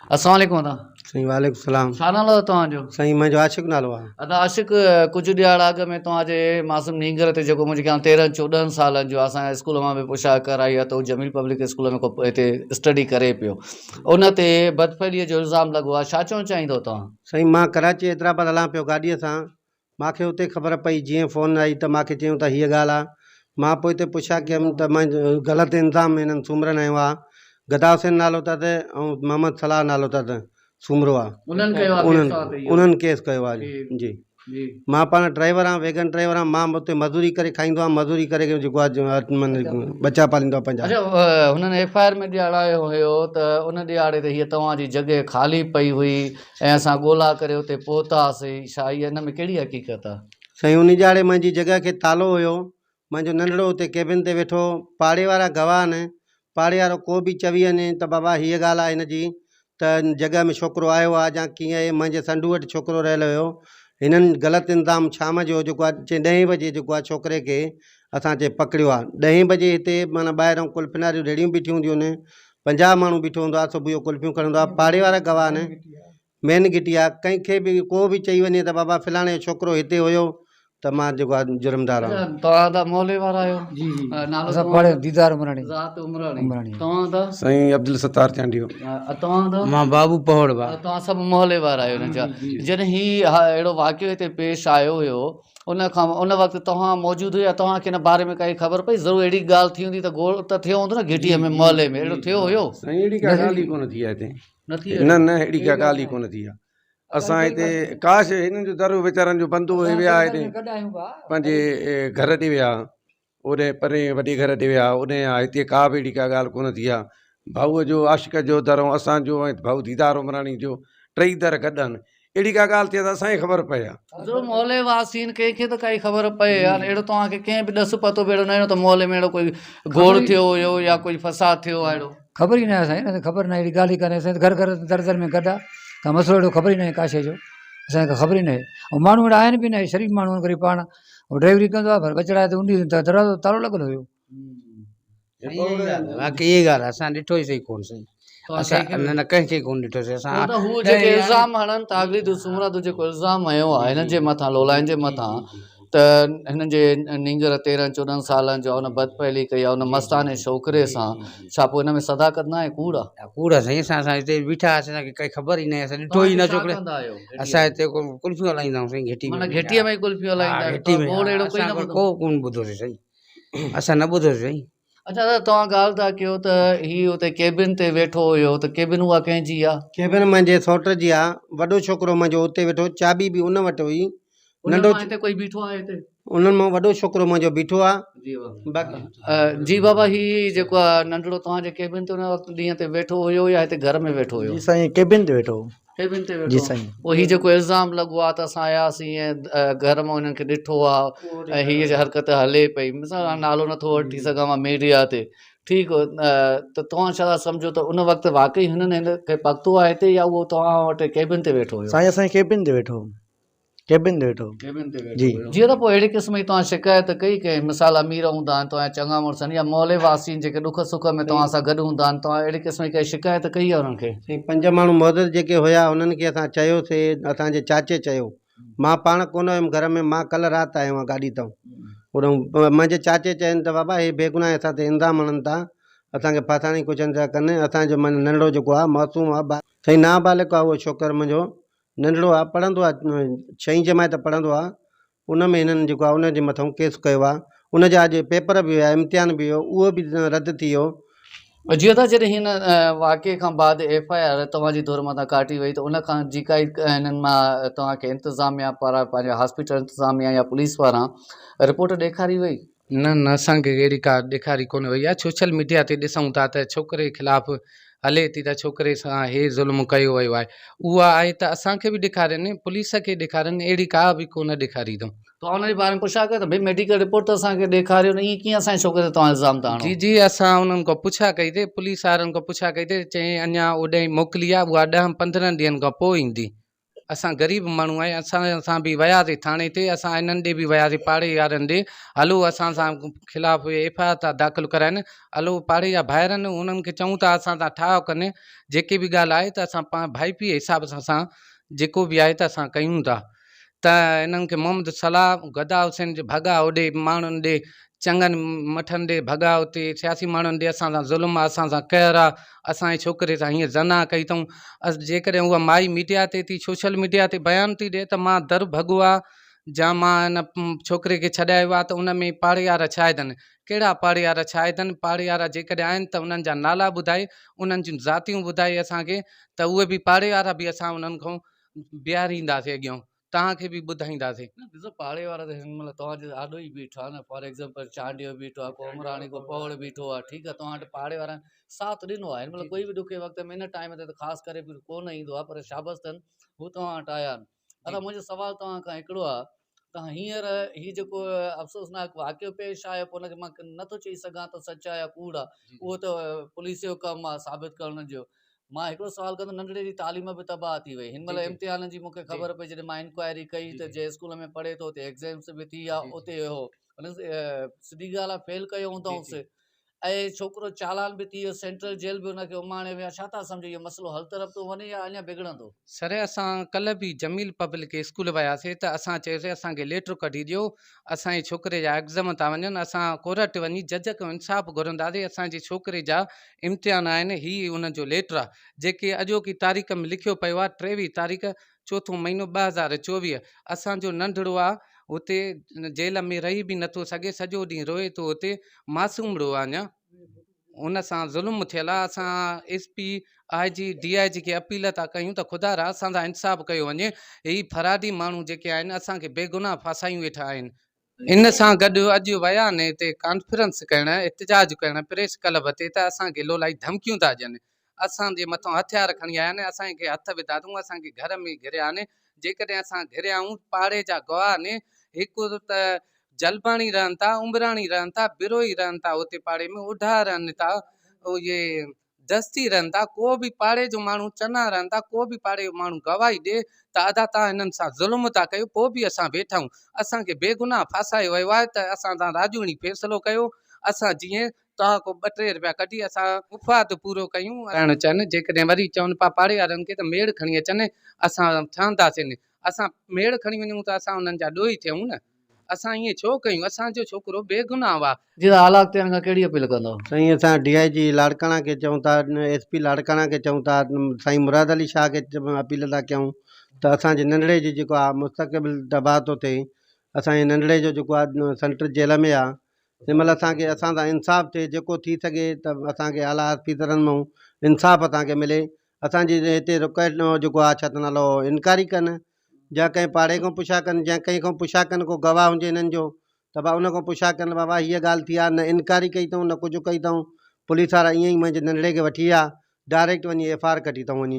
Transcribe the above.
السلام عليڪم ادا. سائين وعليڪم السلام. ڇا نالو آهي توهان جو؟ سائين منهنجو عاشق نالو آهي. ادا عاشق ڪجهه ڏهاڙا اڳ ۾ توهان جي معصوم نينگر تي جيڪو منهنجي خيال تيرهن چوڏهن سالن جو اسان اسڪول مان به پڇا ڪرائي آهي ته هو جميل پبلڪ اسڪول ۾ ڪو هتي اسٽڊي ڪري پيو ان تي بدفعلي جو الزام لڳو آهي ڇا چوڻ چاهيندو توهان؟ سائين مان ڪراچي حيدرآباد هلان پيو گاڏيء سان مان کي اتي خبر پئي جيئن فون آئي ته مان کي چيائون ته هيء ڳالهه آ. مان پوء اتي پڇا ڪيم ته مان غلط الزام هنن سومرن هنيو آ. گدا حسين نالو اٿس ۽ محمد صلاح نالو اٿس سومرو آ. انهن ڪيو آ ڪيس توهان تي اهو؟ انهن ڪيس ڪيو آ جي. مان پاڻ ڊرائيور آهيان ويگن ڊرائيور آهيان مان اتي مزوري ڪري کائيندو آهيان مزوري ڪري جيڪو آ ٻچا پاليندو آهيان پنهنجا. اڇا هنن ايف I R ۾ ڏياريو هيو ته ان ڏيهاڙي تي هيء توهان جي جڳهه خالي پئي هئي ۽ اسان ڳولا ڪري اتي پهتاسين، ڇا هيء ان ۾ ڪهڙي حقيقت آ؟ سائين انهي ڄاڙي منهنجي جڳهه کي تالو هيو، منهنجو ننڍڙو اتي ڪيبن تي ويٺو هو، پاڙي وارا گواهه آهن، پاڙي وارو ڪو به چوي وڃي ته بابا هيء ڳالهه آهي هن جي ته جڳهه ۾ ڇوڪرو آيو آهي يا ڪيئن آهي، منهنجي سنڍو وٽ ڇوڪرو رهيل هيو، هنن غلط انتظام شام جو جيڪو آهي چئين ڏهين بجي جيڪو آهي ڇوڪري کي اسان چئي پڪڙيو آهي، ڏهين بجي هتي معنيٰ ٻاهران قلفن واريون ريڙهيون بيٺيون هونديون آهن، 50 ماڻهو بيٺو هوندو آهي صبح جو قلفيون کڻندو آهي پاڙي وارا گواهه آهن مين گهٽي آهي ڪنهن کي به ڪو به چئي وڃي ته بابا فلاڻي جو ڇوڪرو هتي هيو ته مان جيڪو آهي جرمدار آهيان. توهان ته محلي وارا آهيو. جي جي نالو اسان توهان پاڙي جو؟ ديدار عمراڻي. ذات عمراڻي. عمراڻي. توهان ته؟ سائين عبدالستار چانڊيو. توهان ته؟ مان بابو پهوڙ با. توهان سڀ محلي وارا آهيو هن جا. جڏهن هي اهڙو واقعو هتي پيش آيو هيو ان کان ان وقت توهان موجود هيا توهان کي ان باري ۾ ڪائي خبر پئي ضرور اهڙي ڳالهه ٿي هوندي ته گوڙ ته ٿيو هوندو نه گهٽيء ۾ محلي ۾ اهڙو ٿيو هيو؟ سائين اهڙي ڪا ڳالهه ئي ڪونه ٿي آهي هتي. نه ٿي نه نه اهڙي ڪا ڳالهه ئي ڪونه ٿي آهي اسان هتي ڪاش هنن جو در ويچارن جو بند هو ويا هتي پنهنجي گهر ڏي ويا اوڏي پرين وڏي گهر ڏي ويا اوڏي هتي ڪا به اهڙي ڪا ڳالهه ڪونه ٿي آهي ڀائوء جو عاشق جو در ۽ اسان جو ۽ ڀائو ديدار عمراڻي جو ٽئي در گڏ آهن اهڙي ڪا ڳالهه ٿئي ته اسان کي خبر پئي ها. ضرور محلي واسين ڪنهن کي ته ڪائي خبر پئي ها اهڙو توهان کي ڪنهن به ڏس پتو به اهڙو نه هيو ته محلي ۾ اهڙو ڪوئي گوڙ ٿيو هيو يا ڪوئي فساد ٿيو آهي اهڙو. خبر ئي ناهي سائين اسان کي خبر ناهي اهڙي ڳالهه ئي ڪانهي اسان ته گهر گهر در در ۾ گڏ آ ڪا مسئلو اهڙو خبر ئي ناهي ڪا شيء جو اسان کي خبر ئي ناهي ۽ ماڻهو اهڙا آهن به ناهي شريف ماڻهو آهن غريب پاڻ ڊرائيوري ڪندو آهي پر ٻچڙا هتي انهي دروازو تالو لڳل هيو. واقعي اها ڳالهه اسان ڏٺو ئي سهي ڪونه سائين اسان نه نه ڪنهن کي ڪونه ڏٺو سي اسان ته هو جيڪي الزام هڻن ٿا اڳلي تو سومرا تو جيڪو الزام هنيو آهي هنن جي مٿان لولائن جي مٿان ته هنن جي نينگر 13 14 سالن جو ان بدفعلي ڪئي آهي ان مستاني ڇوڪري سان ڇا پوء ان ۾ صداقت نه آهي ڪوڙ آهي ڪوڙ آهي سائين اسان اسان هتي بيٺا هئاسين اسان کي ڪائي خبر ئي نه آهي اسان ڏٺو ئي نه ڇوڪري اسان هتي قلفيون هلائيندا آهيون سائين گهٽي ۾ معنيٰ گهٽيء ۾ ئي قلفيون هلائيندا آهيو گهٽي ۾ گوڙ اهڙو ڪوئي نه ٻڌو ڪو ڪونه ٻڌو سي سائين اسان نه ٻڌو سائين. اڇا دادا توهان ڳالهه ٿا ڪيو ته هي اتي ڪيبن تي ويٺو هيو ته ڪيبن اها ڪنهن جي آ؟ ڪيبن منهنجي سئوٽ جي آ، وڏو ڇوڪرو منهنجو اتي ويٺو، چاٻي به ان وٽ هئي، انهن ننڍو مان هتي ڪوئي بيٺو آهي هتي؟ انهن مان وڏو ڇوڪرو منهنجو بيٺو آ، جي بابا. باقي. جي بابا هي جيڪو آ ننڍڙو توهان جي ڪيبن تي ان وقت ڏينهن تي ويٺو هيو يا هتي گهر ۾ ويٺو هيو؟ جي سائين ڪيبن تي ويٺو هو. ڪيبن تي جي ويٺو سائين. پوء هي جيڪو الزام لڳو آ ته اسان آياسين ۽ گهر مان انهن کي ڏٺو آ ۽ هي جي حرڪت هلي پئي مثال هاڻ نالو نٿو وٺي سگهان مان ميڊيا تي ٺيڪ ته توهان ڇا ٿا سمجهو ته ان وقت واقعي هنن هن کي پڪتو آ هتي يا اهو توهان وٽ ڪيبن تي ويٺو هيو؟ سائين اسان جي ڪيبن تي ويٺو هو. ڪيبن تي ويٺو ڪيبن تي ويٺو جي. هيو. جيئن ته پوء اهڙي قسم جي توهان شڪايت ڪئي ڪنهن مثال امير هوندا آهن توهان جا چڱا مڙس آهن يا محلي واسين جيڪي ڏک سک ۾ توهان سان گڏ هوندا آهن توهان اهڙي قسم جي ڪائي شڪايت ڪئي آهي انهن کي؟ سائين پنج ماڻهو معزز جيڪي هيا انهن کي اسان چيو سي اسان جي چاچي چيو مان پاڻ ڪونه هيم گهر ۾ مان ڪلهه رات آيو آهيان گاڏي تان اوڏانهن منهنجي چاچي چين ته بابا هي بيگناهه اسان تي الزام هڻن ٿا اسان کي ڦاسائڻ جي ڪوشش ٿا ڪن اسان جو معنيٰ ننڍڙو جيڪو آهي معصوم آهي سائين نابالغ آهي اهو ڇوڪر منهنجو ننڍڙو آ پڙهندو آ ڇهين جماعت پڙهندو آ ان ۾ هنن جيڪو آ ان جي مٿان ڪيس ڪيو آ ان جا اڄ پيپر به هيا امتحان به هيو اهو به رد ٿي ويو. جيئن ته جڏهن هن واقعي کان بعد ايف I R توهان جي ڌر مٿان ڪاٽي وئي ته ان کان جي ڪائي هنن مان توهان کي انتظاميا پاران پنهنجي هاسپيٽل انتظاميا يا پوليس پاران رپورٽ ڏيکاري وئي؟ نه نه اسان کي اهڙي ڪا ڏيکاري ڪونه وئي آهي سوشل ميڊيا تي ڏسون ٿا ته ڇوڪري خلاف هلي ٿي ته ڇوڪري سان هي ظلم ڪيو ويو آهي اها آهي ته اسان کي به ڏيکارين پوليس کي ڏيکارين اهڙي ڪا به ڪونه ڏيکاري اٿئون. توهان ان جي باري ۾ پڇا ڪيو ته ڀئي ميڊيڪل رپورٽ ته اسان کي ڏيکاريو نه ائين ڪيئن اسان جي ڇوڪري تي توهان الزام ٿا هڻو. جي جي اسان انهن کان پڇا ڪئي تي پوليس وارن کان پڇا ڪئي تي چيائين اڃا اوڏانهن موڪلي آهي اها ڏهن پندرهن ڏينهن کان پوء ايندي. اسان غريب ماڻهو آهيون اسان سان به وياسين ٿاڻي تي اسان انهن ڏي به وياسين پاڙي وارن ڏي هلو اسان سان خلاف ايف I R ٿا داخل ڪرائن هلو پاڙي جا ڀائر آهن انهن کي چئون ٿا اسان سان ٺاهه ڪن جيڪي به ڳالهه آهي ته اسان پاڻ ڀائپي حساب سان اسان جيڪو به آهي ته اسان ڪيون ٿا ته انهن کي محمد صلاح گدا حسين جي ڀڳا هوڏي ماڻهن ڏي چڱن مٺن ڏي ڀڳا اتي سياسي ماڻهن ڏي اسان سان ظلم آ اسان سان قهر آ اسان جي ڇوڪري سان هيئن زنا ڪئي اٿئون جيڪڏهن اها مائي ميڊيا تي ٿي سوشل ميڊيا تي بيان ٿي ڏي ته مان در ڀڳو آ جا مان هن ڇوڪري کي ڇڏايو آ ته ان ۾ پاڙي وارا شاهد آهن ڪهڙا پاڙي وارا شاهد آهن پاڙي وارا جيڪڏهن آهن ته انهن جا نالا ٻڌائي انهن جون ذاتيون ٻڌائي اسان کي ته اهي به پاڙي وارا به اسان انهن کان بيهارينداسين اڳيان توهان کي به ٻڌائينداسين. نه ڏسو پاڙي وارا ته هن مهل توهان جي آڏو ئي بيٺا نه فار ايگزامپل چانڊيو بيٺو آهي ڪو عمراڻي ڪو پوڙ بيٺو آهي ٺيڪ آهي توهان وٽ پاڙي وارن ساٿ ڏنو آهي هن مهل ڪوئي به ڏکي وقت ۾ ان ٽائيم تي ته خاص ڪري به ڪو نه ايندو آهي پر شابس اٿن هو توهان وٽ آيا آهن ادا منهنجو سوال توهان کان هڪڙو آهي ته هينئر هي جيڪو افسوسناڪ واقعو پيش آيو پوء ان کي مان نٿو چئي سگهان ته سچ آهي يا ڪوڙ آهي اهو ته پوليس جو ڪم آهي ثابت ڪرڻ جو مان هڪڙو سوال ڪندم ننڍڙي جي تعليم به تباهه ٿي وئي هن مهل امتحانن جي مونکي خبر پئي جڏهن مان انڪوائري ڪئي ته جنهن اسڪول ۾ پڙهي ٿو اتي ايگزامس به ٿي ويا اتي هو سڌي ڳالهه آهي فيل ڪيو هوندائونس ۽ ڇوڪرو چالان به ٿي ويو سينٽرل جيل به ان کي اماڻي ويا ڇا ٿا سمجهو اهو مسئلو حل طرف ٿو وڃي يا اڃا بگڙندو؟ سر اسان ڪلهه به جميل پبلڪ اسڪول وياسي ته اسان چيوسي اسان کي ليٽر ڪڍي ڏيو اسان جي ڇوڪري جا ايگزم ٿا وڃن اسان ڪورٽ وڃي جج کان انصاف گهرنداسي اسان جي ڇوڪري جا امتحان آهن هي ان جو ليٽر آهي جيڪي اڄوڪي تاريخ ۾ لکيو پيو آهي 23 تاريخ چوٿون مهينو 2024 اسان جو ننڍڙو آ اتي جيل ۾ رهي به نٿو سگهي سڄو ڏينهن روئي ٿو اتي معصومڙو آ اڃا ان سان ظلم ٿيل آ اسان S P I G D I G کي اپيل ٿا ڪيون ته خدا را اسان سان انصاف ڪيو وڃي هي فراڊي ماڻهو جيڪي آهن اسان کي بيگناهه ڦاسايون ويٺا آهن. ان سان گڏ اڄ ويا آهن هتي ڪانفرنس ڪرڻ احتجاج ڪرڻ پريس ڪلب تي ته اسان کي لولائي ڌمڪيون ٿا ڏين اسان جي مٿان هٿيار کڻي آيا آهن اسان کي هٿ وڌا اٿئون اسان کي گهر ۾ گهريا آهن جيڪڏهن اسان گهريا آهيون پاڙي جا گواهه آهن هڪ ته جلباڻي رهن ٿا عمراڻي رهن ٿا بروهي رهن ٿا اتي پاڙي ۾ اوڍا رهن ٿا اهي دستي رهن ٿا ڪو به پاڙي جو ماڻهو چنا رهن ٿا ڪو به پاڙي جو ماڻهو گواهي ڏي ته ادا توهان هنن سان ظلم ٿا ڪيو پوء به اسان ويٺا آهيون اسان کي بيگناهه ڦاسايو ويو آهي ته اسان سان راڄوڻي فيصلو ڪيو اسان جيئن توهان کان ٻه ٽي رپيا ڪڍي اسان مفاد پورو ڪيون. ڪرڻ چاهن جيڪڏهن وري چون پيا پاڙي وارن کي ته ميڙ کڻي اچن اسان ٺهنداسين اسان ميڙ کڻي وڃون ته اسان انهن جا ڏوهي ٿيون نه اسان ائين ڇو ڪيون اسان جو ڇوڪرو بيگناهه آ. جي اعليٰ اختيارين کان ڪهڙي اپيل ڪندؤ؟ سائين اسان ڊي I جي لاڙڪاڻا کي چئون ٿا ايس پي لاڙڪاڻا کي چئون ٿا سائين مراد علي شاهه کي اپيل ٿا ڪيون ته اسان جي ننڍڙي جي جيڪو آ مستقبل تباهه ٿو ٿئي اسان جي ننڍڙي جو جيڪو آ سينٽرل جيل ۾ آ هن مهل اسان کي اسان سان انصاف ٿئي جيڪو ٿي سگهي ته اسان کي اعليٰ آفيسرن مان انصاف اسان کي ملي اسان جي هتي رڪيل جيڪو آ ڇا ته نالو انڪوائري ڪن يا ڪنهن پاڙي کان پڇا ڪن يا ڪنهن کان پڇا ڪن ڪو گواهه هجي هنن جو ته ڀا ان کان پڇا ڪن بابا هيء ڳالهه ٿي آهي نه انڪوائري ڪئي اٿئون نه ڪجهه ڪئي اٿئون پوليس وارا ائين ئي منهنجي ننڍڙي کي وٺي ويا ڊائريڪٽ وڃي ايف I R ڪٽي اٿئون وڃي.